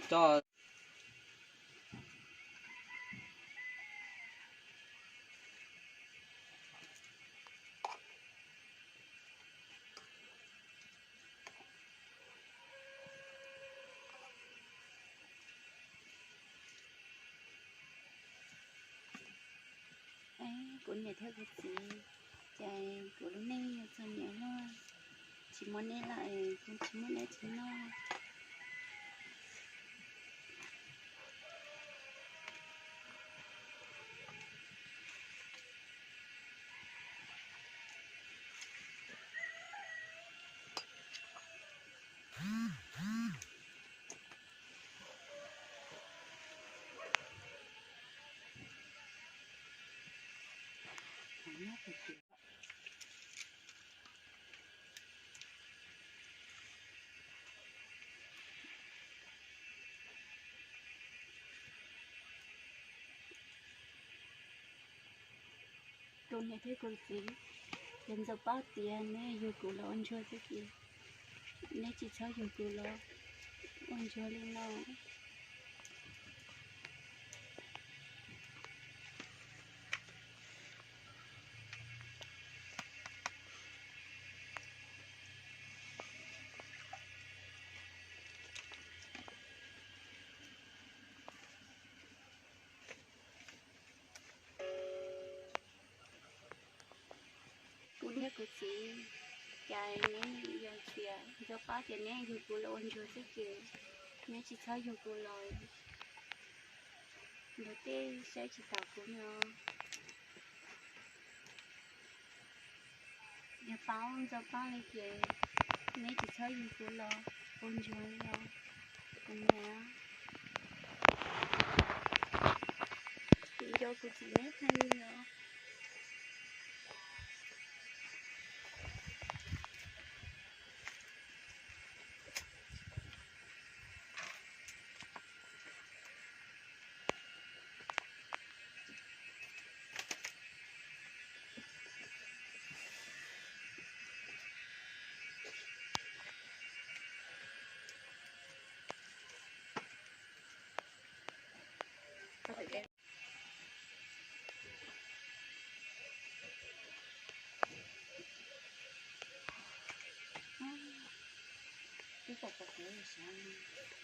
Coj. Kuv niam thiab kuv txiv, ces kuv lub neej yog txom nyem luaj, tsis muaj neb lawm kuv tsis muaj dab tsi noj. Kuv niam thiab kuv txiv, yog ntxov paub tias neb yug kuv los ua ntsuag xwb ces neb tsis txhob yug kuv los ua ntsuag li no. Kuv niam kuv txiv, cas neb yog tias ntxov paub tias neb yug kuv los ua ntsuag xwb ces neb tsis txhob yug kuv los ntawm tej saib tsis taus kuv no. Yog paub ntxov paub li ces neb tsis txhob yug kuv los ua ntsuag li os. Kuv niam, kuv nco kuv txiv neb tag li os. Twb pom pom kuv sav no.